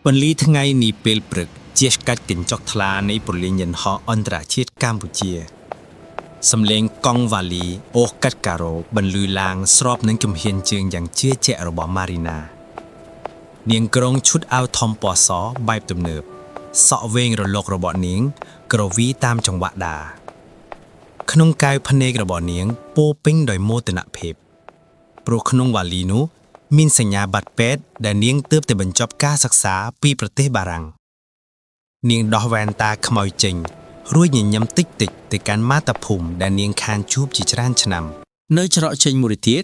ពន្លឺថ្ងៃនេះពេលព្រឹកជះកាច់កញ្ចក់ថ្លានៃព្រលានយន្តហោះអន្តរជាតិកម្ពុជា សំឡេងកង់វ៉ាលីអូសកាត់ការ៉ូបន្លឺឡើងស្របនឹងជំហានជើងយ៉ាងជឿជាក់របស់ម៉ារីណា នាងក្រុងឈុតអាវធំពណ៌សបែបទំនើបសក់វែងរលករបស់នាង ក្រវីតាមចង្វាក់ដារក្នុងកាយភ្នែករបស់នាងពោរពេញដោយមោទនភាពព្រោះក្នុងវ៉ាលីនោះមានសញ្ញាបត្រពេទ្យដែលនាងទើបតែបញ្ចប់ការសិក្សាពីប្រទេសបារាំង នាងដោះវ៉ែនតាខ្មៅចេញ រួចញញឹមតិចតិចទៅកាន់មាតាភូមិដែលនាងខានជួបជាច្រើនឆ្នាំ នៅច្រកចេញមួយទៀត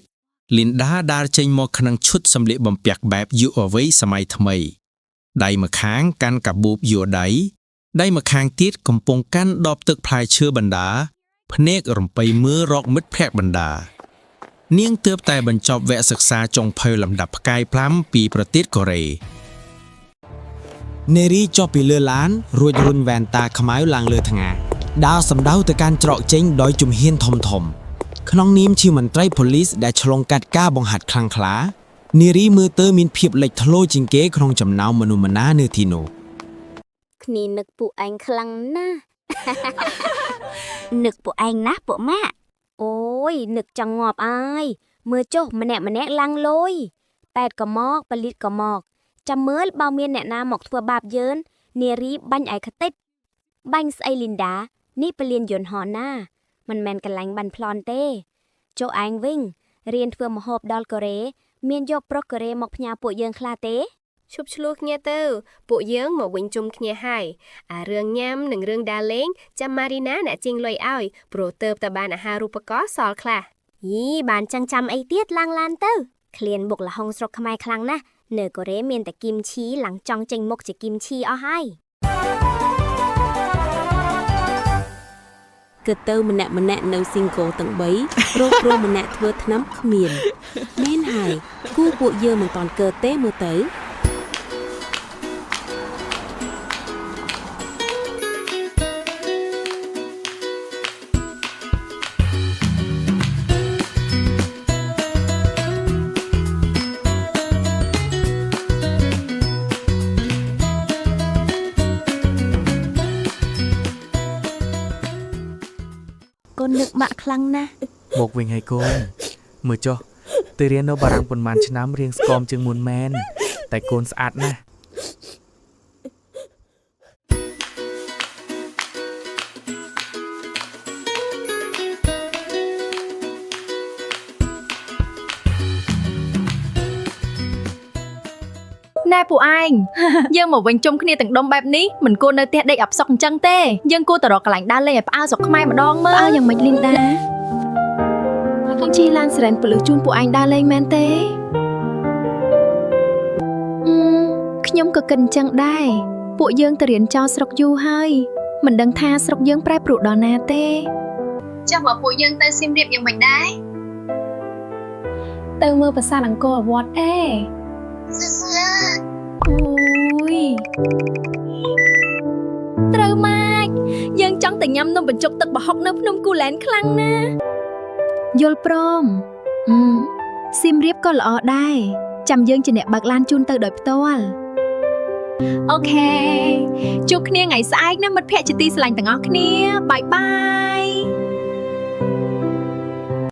លីនដាដើរចេញមកក្នុងឈុតសម្លៀកបំពាក់បែបយុវវ័យសម័យថ្មី ដៃម្ខាងកាន់កាបូបយួរដៃដៃម្ខាងទៀតកំពុងកាន់ដបទឹកផ្លែឈើបណ្ដាភ្នែករំពៃមើលរកមិត្តភក្តិបណ្ដា នាងទើបតែបញ្ចប់វគ្គសិក្សាចុងភៅលំដាប់ផ្កាយ5ពីប្រទេសកូរ៉េ នេរីចុះពីលើឡានរួចរុញវ៉ែនតាខ្មៅឡើងលើថ្ងាដើរសម្ដៅទៅកាន់ច្រកចេញដោយជំហានធំធំ ក្នុងនាមជាមន្ត្រីប៉ូលីសដែលឆ្លងកាត់ការបង្ហាត់ខ្លាំងក្លានារីមើលទៅមានភាពលេចធ្លោជាងគេក្នុងចំណោមមនុស្សម្នានៅទីនោះ គ្នានឹកពួកឯងខ្លាំងណាស់ នឹកពួកឯងណាស់ពួកម៉ាក់អូយនឹកចង់ងាប់អើយមើលចុះម្នាក់ម្នាក់ឡើងលុយប៉ែតក៏មកប៉លីតក៏មកចាំមើលបើមានអ្នកណាមកធ្វើបាបយើងនារីបាញ់ឯខ្ទេចបាញ់ស្អីលីនដានេះពលានយន្តហោះណាមិនមែនកន្លែងបាញ់ប្លន់ទេចុះឯងវិញរៀនធ្វើម្ហូបដល់កូរ៉េមានយកប្រុសកូរ៉េមកផ្ញើពួកយើងខ្លះទេ ឈប់ឆ្លោះគ្នាទៅពួកយើងមកវិញជុំគ្នាហើយអារឿងញ៉ាំនិងរឿងដើរលេងចាំម៉ារីណាអ្នកជាងលុយឲ្យព្រោះទៅតែបានអាហារូបករណ៍សល់ខ្លះ យីបានចឹងចាំអីទៀតឡើងឡានទៅឃ្លានបុកល្ហុងស្រុកខ្មែរខ្លាំងណាស់នៅកូរ៉េមានតែគីមឈីឡើងចង់ចេញមុខជាគីមឈីអស់ហើយ គឺទៅម្នាក់ម្នាក់នៅ single ទាំង3រកព្រោះម្នាក់ធ្វើថ្នាំគ្មានមែនហើយគូពួកយើងមិនតាន់កើតទេមើលទៅ កូននឹកម៉ាក់ខ្លាំងណាស់ មកវិញហើយកូនមើលចុះទៅរៀននៅបារាំងប៉ុន្មានឆ្នាំរៀងស្គមជាងមុនមែនតែកូនស្អាតណាស់ ណែពួកឯង យើងមកវិញជុំគ្នាទាំងដុំបែបនេះមិនគួរនៅផ្ទះដេកអផ្សុកអញ្ចឹងទេយើងគួរទៅរកកន្លែងដើរលេងឲ្យផ្អើលស្រុកខ្មែរម្ដងមើល ផ្អើលយ៉ាងម៉េចលីនដា ខ្ញុំជិះឡានសេរ៉ែនពលិសជូនពួកឯងដើរលេងមែនទេអឺខ្ញុំក៏គិតអញ្ចឹងដែរពួកយើងទៅរៀនចោលស្រុកយូរហើយមិនដឹងថាស្រុកយើងប្រែប្រួលដល់ណាទេចុះបើពួកយើងទៅសៀមរាបយ៉ាងម៉េចដែរទៅមើលប្រាសាទអង្គរវត្តអេអូយត្រូវម៉ាចយើងចង់ទៅញ៉ាំនំបញ្ចុកទឹកប្រហុកនៅភ្នំគូលែនខ្លាំងណាស់យល់ព្រមអឺសៀមរាបក៏ល្អដែរចាំយើងជាអ្នកបើកឡានជូនទៅដោយផ្ទាល់អូខេជួបគ្នាថ្ងៃស្អែកណាមិត្តភ័ក្តិជាទីស្រឡាញ់ទាំងអស់គ្នាបាយបាយ